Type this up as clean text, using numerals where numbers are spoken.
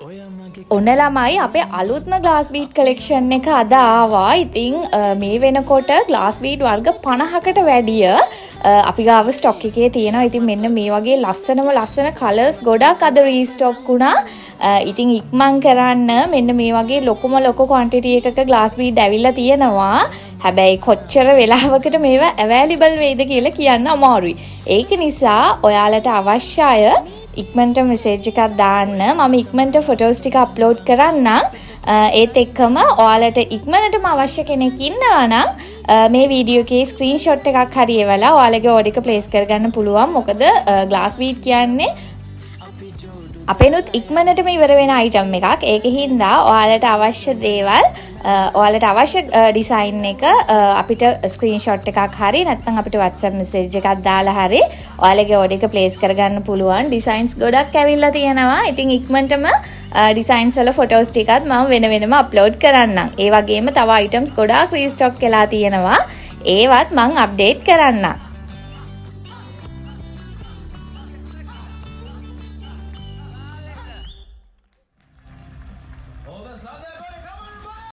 ඔන්න ළමයි, අපේ අලුත්ම ග්ලාස් බීඩ් කලෙක්ෂන් එක අද ආවා. ඉතින් මේ වෙනකොට ග්ලාස් බීඩ් වර්ග 50කට වැඩිය අපි ගාව ස්ටොක් එකේ තියෙනවා. ඉතින් මෙන්න මේ වගේ ලස්සනම ලස්සන කලර්ස් ගොඩක් අද රීස්ටොක් වුණා. ඉතින් ඉක්මන් කරන්න. මෙන්න මේ වගේ ලොකුම ලොකු ක්වොන්ටිටි එකක ග්ලාස් බීඩ් ඇවිල්ලා තියෙනවා. හැබැයි කොච්චර වෙලාවකට මේවා අවైలබල් වෙයිද කියලා කියන්න අමාරුයි. ඒක නිසා ඔයාලට අවශ්‍ය අය ඉක්මනට මෙසේජ් එකක් දාන්න. මම ඉක්මනට ෆොටෝස් ටික අප්ලෝඩ් කරන්නම්. ඒත් එක්කම ඔයාලට ඉක්මනටම අවශ්‍ය කෙනෙක් ඉන්නවා නම් මේ වීඩියෝ එකේ ස්ක්‍රීන්ෂොට් එකක් හරි එවලා ඔයාලගේ ඕඩර් එක ප්ලේස් කරගන්න පුළුවන්. මොකද ග්ලාස් බීඩ් කියන්නේ අපෙනුත් ඉක්මනටම ඉවර වෙන අයිටම් එකක්. ඒක හින්දා ඔයාලට අවශ්‍ය දේවල්, ඔයාලට අවශ්‍ය ඩිසයින් එක අපිට ස්ක්‍රීන්ෂොට් එකක් හරි නැත්නම් අපිට WhatsApp message එකක් දාලා හරි ඔයාලගේ ඕඩර් එක ප්ලේස් කරගන්න පුළුවන්. ඩිසයින්ස් ගොඩක් ඇවිල්ලා තියෙනවා. ඉතින් ඉක්මනටම ඩිසයින්ස් වල ෆොටෝස් ටිකත් මම වෙන වෙනම අප්ලෝඩ් කරන්නම්. ඒ වගේම තව අයිටම්ස් ගොඩාක් රීස්ටොක් වෙලා තියෙනවා. ඒවත් මං අප්ඩේට් කරන්නම්.